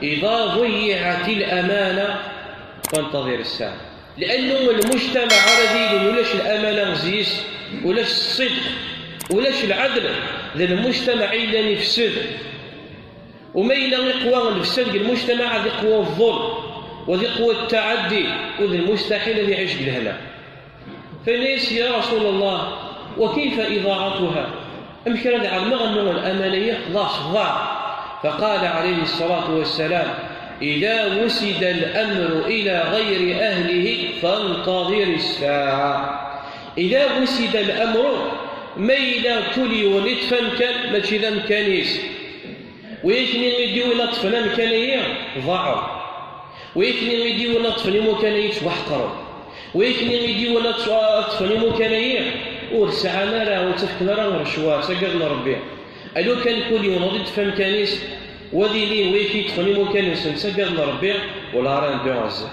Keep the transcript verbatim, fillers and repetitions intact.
إذا ضيعت الأمانة فانتظر الساعة. لأنه المجتمع الذي لا يوجد الأمانة زيس، ولاش الصدق، ولاش العدل، ذا المجتمع إلا يفسد. وما إلا يقوى الفساد في المجتمع، هذا يقوى الظلم، وهذا يقوى التعدي، وذا المستحيل الذي يعيش بالهنا. فنيس يا رسول الله، وكيف إضاعتها؟ أم كان العلماء أنه الأمانية خلاص ضاع؟ فقال عليه الصلاة والسلام: إذا وسد الأمر إلى غير أهله فانتظر الساعة. إذا وسد الأمر، ما إلا كل يوم يتفهم كان، ماشي ذا مكانيس. ويكني يديو إلى طفنا مكانية ضاعوا. ويكني يديو إلى طفني مكانية وحقروا. ويكني يديو إلى طفني مكانية ورسعنا راه وتفكنا راه ورشوات، سقدنا ربي. ألو كان كل يوم غادي تفهم كانيس، وذي لي ويكي تفني مكانيس، سقدنا ربي، ولا راه نبيو عزة.